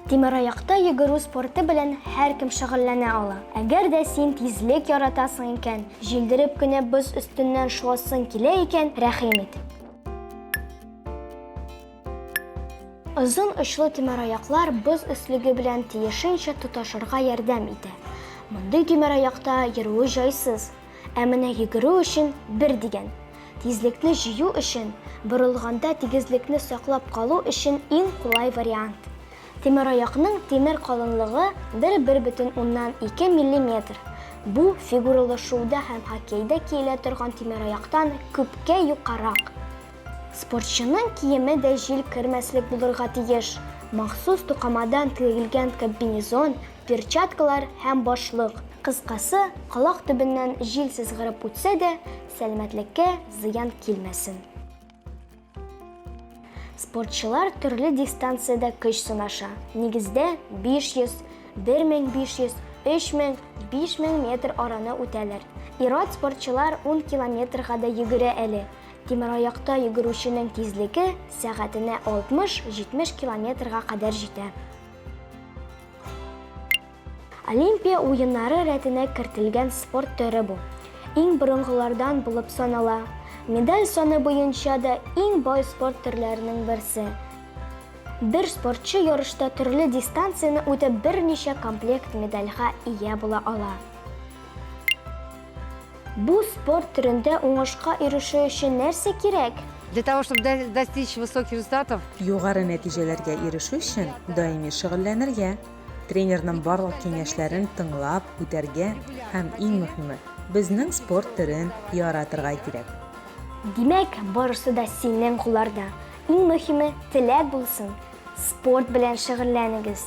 Тимераякта йөгерү спорты белән һәркем шөгыльләнә ала. Әгәр дә син тизлек яратасың икән, җилдереп кенә боз өстеннән шуасың килә икән, рәхим ит. Озын очлы тимераяклар боз өслеге белән тиешенчә тоташырга ярдәм итә. Мондый тимераякта йөрүе җайсыз. Ә менә йөгерү өчен бер дигән. Тизлекне җыю өчен, борылганда тигезлекне саклап калу өчен иң кулай вариант. Тимераякның тимер калынлыгы бер 1,2 миллиметр. Бу, фигуралы шууда һәм хоккейда киелә торган тимераяктан күпкә юкарак. Спортчының киеме дә җил кермәслек булырга тиеш. Махсус тукымадан тегелгән комбинезон, перчаткалар һәм башлык. Кыскасы, колак төбеннән җил сызгырып үтсә дә, сәламәтлеккә зыян килмәсен. Спортчылар төрле дистанциядә көч сынаша. Нигездә, 500, 1500, 3000, 5000 метр араны үтәләр. Ир-ат спортчылар 10 километрга да йөгерә әле. Тимераякта йөгерүченең тизлеге сәгатенә 60-70 километрга кадәр җитә. Олимпия уеннары рәтенә кертелгән спорт төре бу. Иң борынгылардан булып санала. Медаль саны буенча да иң бай спорт төрләренең берсе. Бер спортчы ярышта төрле дистанцияне үтеп берничә комплект медальгә ия була ала. Бу спорт төрендә уңышка ирешү өчен нәрсә кирәк? Для того, чтобы достичь высоких результатов. Югары нәтиҗәләргә ирешү өчен даими шөгыльләнергә, тренерның барлык киңәшләрен тыңлап, үтәргә һәм, иң мөһиме, безнең спорт төрен яратырга кирәк. Димәк, барысы да синең кулларда. Иң мөһиме, теләк булсын! Спорт белән шөгыльләнегез!